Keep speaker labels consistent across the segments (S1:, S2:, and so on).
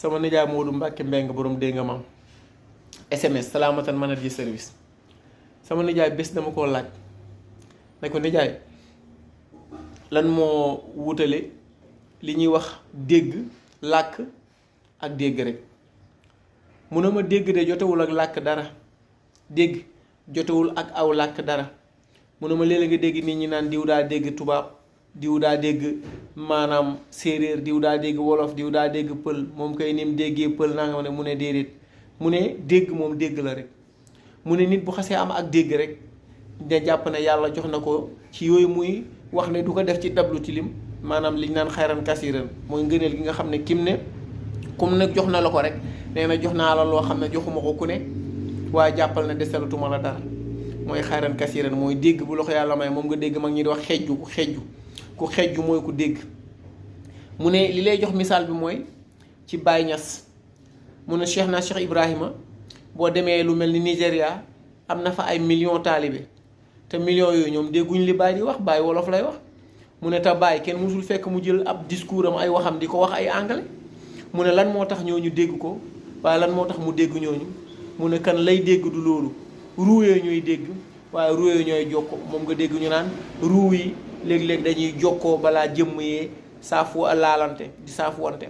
S1: sama nijaay Modou Mbacke Mbeng borom dégg nga maam SMS salaamatan mën a ji service sama nijaay bés dama koo laaj ne ko nijaay lan moo wutale li ñuy wax dégg làkk ak dégg rek mu ne ma dégg de jotewul ak làkk dara dégg jotewul ak aw làkk dara mu ne ma léeg-léeg nga dégg nit ñi naan diw daa dégg tubaab diw daa dégg maanaam séeréer diw daa dégg wolof diw daa dégg pël moom kay ni mu déggee pël naa nga ne mu ne déedéet mu ne dégg moom dégg la rek mu ne nit bu xasee am ak dégg rek nga jàpp ne yàlla jox na ko ci yooyu muy wax ne du ko def ci dablu tilim maanaam liñ naan xayran kasiran mooy ngëneel gi nga xam ne kim ne comme nag jox na la ko rek nee na jox naa la loo xam ne joxuma ko ku ne waaye jàppal na desalatuma la dara mooy xayran kasiran mooy dégg bu la ko yàlla may moom nga dégg mag ñi di wax xejju ku xejju mooy ku dégg mu ne li lay jox misaal bi mooy ci Baye Niass mu ne Cheikh Ibrahima boo demee lu mel ni Nigéria am na fa ay millions taalibe te millions yooyu ñoom dégguñ li Baye di wax Baye wolof lay wax mu ne te Baye kenn musul fekk mu jël ab discours am ay waxam di ko wax ay anglais mu ne lan moo tax ñooñu dégg ko waaye lan moo tax mu dégg ñooñu mu ne kan lay dégg du loolu ruuyee ñooy dégg waaye ruuyee ñooy jokko moom nga dégg ñu naan ruu yi léeg-léeg dañuy jokkoo balaa jëmm yee saafu laalante di saafuwante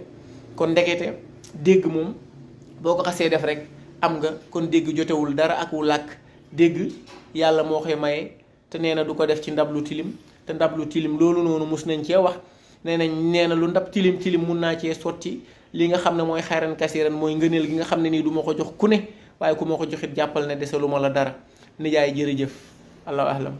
S1: kon ndekete dégg moom boo ko xasee def rek am nga kon dégg jotewul dara ak wu làkk dégg yàlla moo koy maye te nee na du ko def ci ndab lu tilim te ndab lu tilim loolu noonu mus nañ cee wax nee na lu ndab tilim mun naa cee sotti li nga xam ne mooy xayran kasiran mooy ngëneel gi nga xam ne nii du ma ko jox ku ne waaye ku ma ko joxit jàppal ne dese lu ma la dara nijaay jërëjëf allahu ahlam